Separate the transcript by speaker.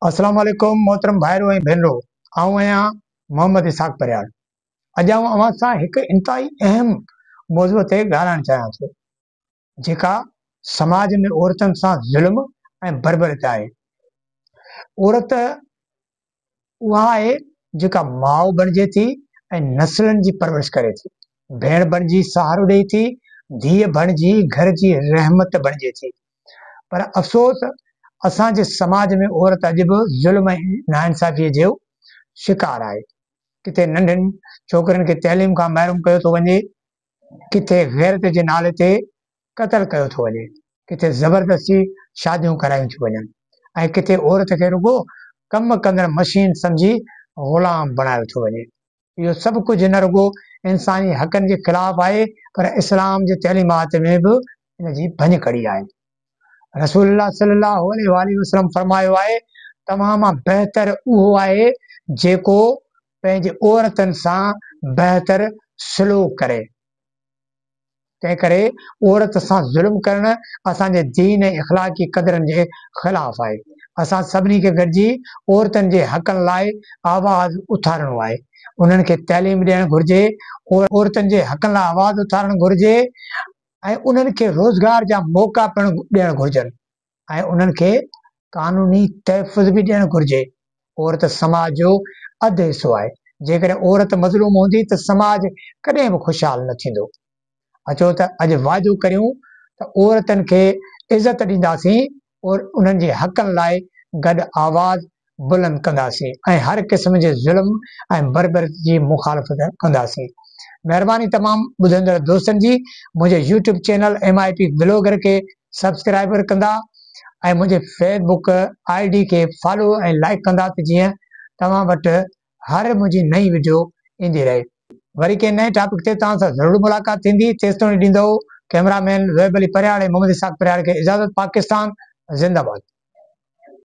Speaker 1: السلام عليڪم محترم ڀائرو ۽ ڀينرو، آئون آهيان محمد اسحاق پرياڙ. اڄ آئون اوهان سان هڪ انتهائي اهم موضوع تي ڳالهائڻ چاهيان ٿو، جيڪا سماج ۾ عورتن سان ظلم ۽ بربريت آهي. عورت اها آهي جيڪا ماء بڻجي ٿي ۽ نسلن جي پرورش ڪري ٿي، ڀيڻ بڻجي سهارو ڏئي ٿي، ڌيء بڻجي گهر جي رحمت بڻجي ٿي. پر افسوس اسان جي سماج ۾ عورت اڄ به ظلم ۽ ناانصافي جو شڪار آهي. ڪٿي ننڍين ڇوڪرين کي تعليم کان محروم ڪيو ٿو وڃي، ڪٿي غيرت جي نالي تي قتل ڪيو ٿو وڃي، ڪٿي زبردستي شاديون ڪرايون ٿيون وڃن ۽ ڪٿي عورت کي رڳو ڪم ڪندڙ مشين سمجهي غلام بڻايو ٿو وڃي. اهو سڀ ڪجهه نه رڳو انساني حقن جي خلاف آهي پر اسلام جي تعليمات ۾ به ان جي ڀڃڪڙي آهي. رسول الله صلي الله عليه واٰله وسلم فرمايو آهي، توهان مان بهتر اهو آهي جيڪو پنهنجي عورتن سان بهتر سلوڪ ڪري. تنهنڪري عورت سان ظلم ڪرڻ اسان جي دين ۽ اخلاقي قدرن جي خلاف آهي. اسان سڀني کي گڏجي عورتن جي حقن لاء آواز اٿارڻو آهي. انهن کي تعليم ڏيڻ گهرجي، عورتن جي حقن لاء آواز اٿارڻ گهرجي ۽ انهن کي روزگار جا موقعا پڻ ڏيڻ گهرجن ۽ انهن کي قانوني تحفظ به ڏيڻ گهرجي. عورت سماج جو اڌ حصو آهي. جيڪڏهن عورت مظلوم هوندي ته سماج ڪڏهن به خوشحال نه ٿيندو. اچو ته اڄ واعدو ڪريون ته عورتن کي عزت ڏينداسين اور انهن جي حقن لاء گڏ آواز بلند ڪنداسين ۽ هر قسم جي ظلم ۽ بربريت جي مخالفت ڪنداسين. مهرباني تمام ٻڌندڙ دوستن جي منهنجي YouTube channel M I P blogger کي سبسڪرائبر ڪندا ۽ منهنجي فيس بڪ I D کي فالو ۽ لائيڪ ڪندا ته جيئن توهان وٽ هر منهنجي نئين وڊيو ايندي رهي. وري ڪنهن نئين ٽاپڪ تي توهان سان ضرور ملاقات ٿيندي تيستوڻي ڏيندو ڪئميرا مين زويب علي پرهياڙ ۽ محمد اسحاق پرهياڙ کي اجازت پاڪستان زنده باد.